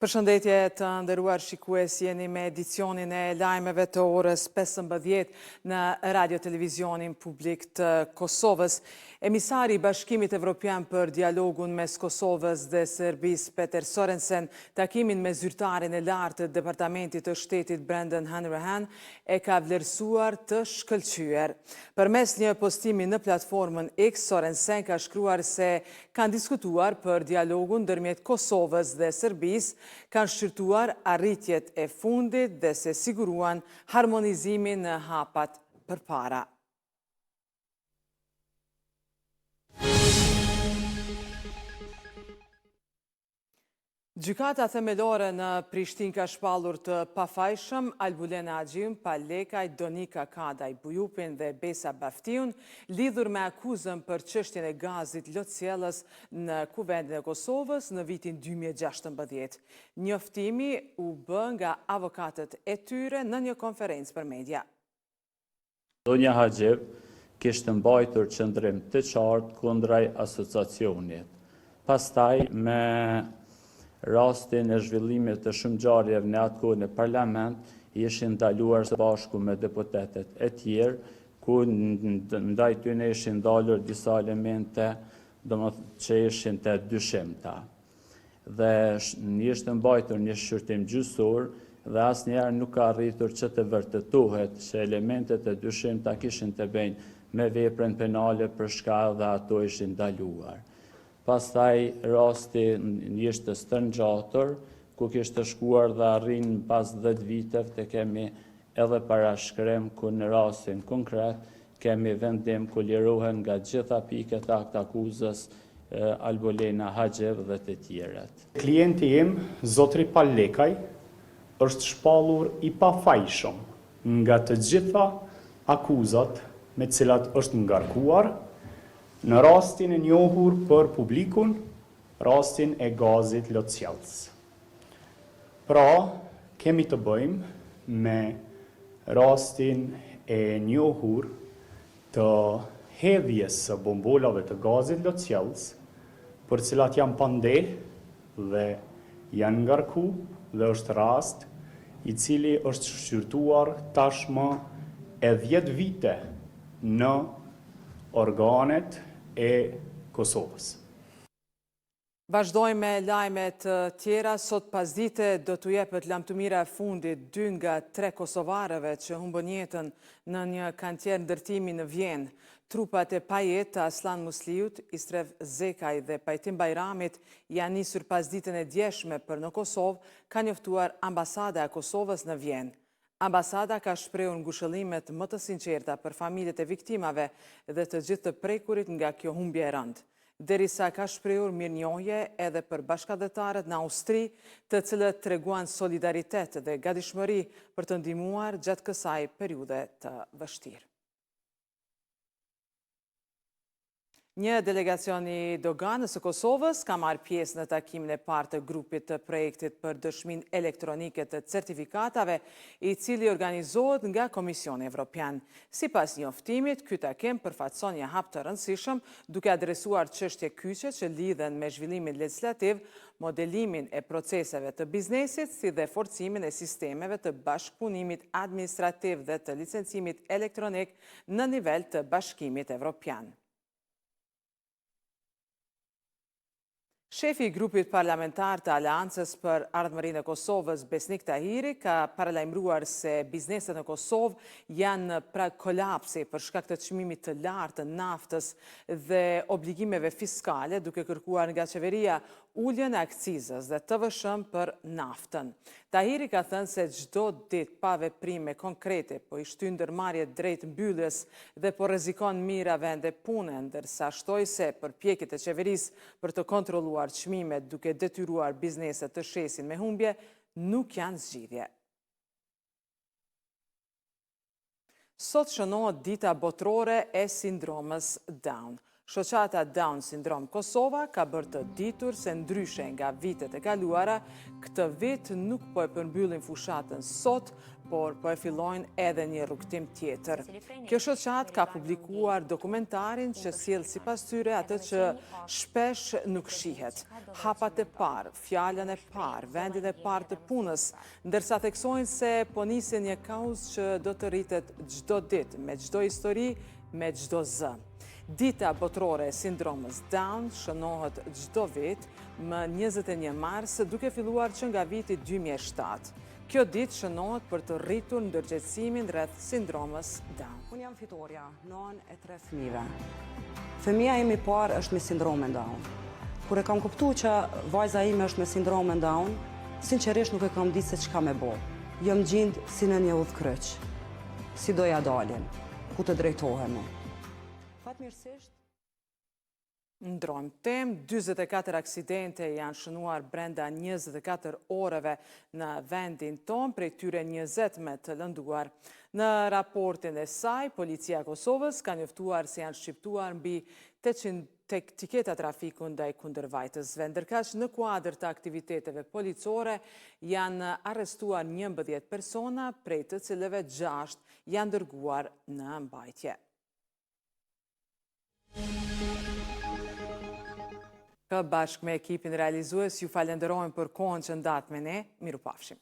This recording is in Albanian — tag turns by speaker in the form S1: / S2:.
S1: Përshëndetje të nderuar shikues, jeni me edicionin e lajmeve të orës 15 në Radio Televizionin Publik të Kosovës. Emisari i Bashkimit Evropian për dialogun mes Kosovës dhe Serbisë, Peter Sorensen, takimin me zyrtarin e lartë të Departamentit të Shtetit Brendan Hanrahan e ka vlerësuar të shkëlqyer. Përmes një postimi në platformën X, Sorensen ka shkruar se kanë diskutuar për dialogun ndërmjet Kosovës dhe Serbisë, kanë shqyrtuar arritjet e fundit dhe se siguruan harmonizimin në hapat përpara. Gjykata Themelore në Prishtinë ka shpallur të pafajshëm Albulena Haxhiun, Pal Lekaj, Donika Kadaj Bujupin dhe Besa Baftiun, lidhur me akuzën për çështjen e gazit lotsjellës në Kuvendin e Kosovës në vitin 2016. Njoftimi u bë nga avokatët e tyre në një konferencë për media.
S2: Zonja Haxhiu kishte mbajtur qëndrim të qartë kundra asociacionit. Pastaj, me rastin e zhvillimit të shumë ngjarjeve në atë kohë në parlament, ishin ndaluar së bashku me deputetët e tjerë, ku ndaj tyne ishin dalur disa elemente, domethënë që ishin të dyshimta. dhe ishte mbajtur një shqyrtim gjyqësor dhe asnjëherë nuk ka arritur që të vërtetohet që elementet e dyshimta kishin të bëjnë me veprën penale për shka edhe ato ishin ndaluar. Pastaj rasti ishte stërngjatur, ku kishte shkuar dhe arrin pas 10 viteve të kemi edhe parashkrim ku në rastin konkret Kemi vendim ku lirohen nga gjitha pikët e aktakuzës Albulena Haxhiu dhe të tjerët.
S3: Klienti im, zotëri Pal Lekaj, është shpallur i pafajshëm nga të gjitha akuzat me të cilat është ngarkuar në rastin e njohur për publikun, rastin e gazit lotsjellës. Pra, kemi të bëjmë me rastin e njohur të hedhjes së bombolave të gazit lotsjellës, për të cilat janë pandeh dhe janë ngarku dhe është rast i cili është shqyrtuar tashmë e 10 vite në organet e Kosovës.
S1: Vazhdojmë me lajme të tjera. Sot pasdite do t'u jepet lamtumira e fundit dy nga tre kosovarëve që humbën jetën në një kantier ndërtimi në Vjenë. Trupat e pajetë të Asllan Musliut, Istref Zekaj dhe Pajtim Bajramit janë nisur pasditen e djeshme për në Kosovë, ka njoftuar Ambasada e Kosovës në Vjenë. Ambasada ka shprehur ngushëllimet më të sinqerta për familjet e viktimave dhe të gjithë të prekurit nga kjo humbje e rëndë. Derisa ka shprehur mirënjohje edhe për bashkatdhetarët në Austri, të cilët treguan solidaritet dhe gatishmëri për të ndihmuar gjatë kësaj periudhe të vështirë. Një delegacion i Doganës së Kosovës ka marrë pjesë në takimin e parë të grupit të projektit për dëshminë elektronike të certifikatave, i cili organizohet nga Komisioni Evropian. Sipas njoftimit, ky takim përfaqëson një hap të rëndësishëm duke adresuar çështje kyçe që lidhen me zhvillimin legjislativ, modelimin e proceseve të biznesit, si dhe forcimin e sistemeve të bashkëpunimit administrativ dhe të licencimit elektronik në nivel të Bashkimit Evropian. Shefi i grupit parlamentar të Aleancës për Ardhmërinë e Kosovës, Besnik Tahiri, ka paralajmëruar se bizneset në Kosovë janë në prag kolapsi për shkak të çmimit të lartë të naftës dhe obligimeve fiskale, duke kërkuar nga qeveria uljen e akcizës dhe TVSH-në për naftën. Tahiri ka thënë se çdo ditë pa veprime konkrete po i shtyn ndërmarrjet drejt mbylljes dhe po rrezikon mijëra vende pune, ndërsa shtoi se përpjekjet e qeverisë për të kontrolluar çmimet duke detyruar bizneset të shesin me humbje nuk janë zgjidhje. Sot shënohet Dita Botërore e Sindromës Down. Shoqata Down Syndrome Kosova ka bërë të ditur se ndryshe nga vitet e kaluara, këtë vit nuk po e përmbyllin fushatën sot, Por po e fillojnë edhe një rrugëtim tjetër. Kjo shoqatë ka publikuar dokumentarin që sjell sipas tyre atë që shpesh nuk shihet. Hapat e parë, fjalën e parë, vendin e parë të punës, ndërsa theksojnë se po nisin një kauzë që do të rritet çdo ditë, me çdo histori, me çdo zë. Dita Botërore e Sindromës Down shënohet çdo vit më 21 mars, duke filluar që nga viti 2007. Kjo ditë shënohet për të rritur ndërgjegjësimin rreth sindromës
S4: Down. Unë jam Fitorja, nonë e tre fëmijëve. Fëmija im i parë është me sindromën Down. Kur e kam kuptu që vajza ime është me sindromën Down, sinqerisht nuk e kam ditë se çka me bo. Jam gjind si në një udhëkryq. Si do ja dalim? Ku të drejtohemi? Fatmirësisht,
S1: Ndrojmë temë, 44 aksidente janë shënuar brenda 24 orëve në vendin tonë, prej tyre 20 me të lënduar. Në raportin e saj, Policia e Kosovës ka njoftuar se janë shqiptuar mbi 800 tiketa trafiku ndaj kundërvajtësve. Ndërkaq në kuadër të aktiviteteve policore janë arrestuar 11 persona, prej të cilëve 6 janë dërguar në mbajtje. Bashkë me ekipin realizues, ju falenderojmë për kohën që ndatë me ne, mirupafshim.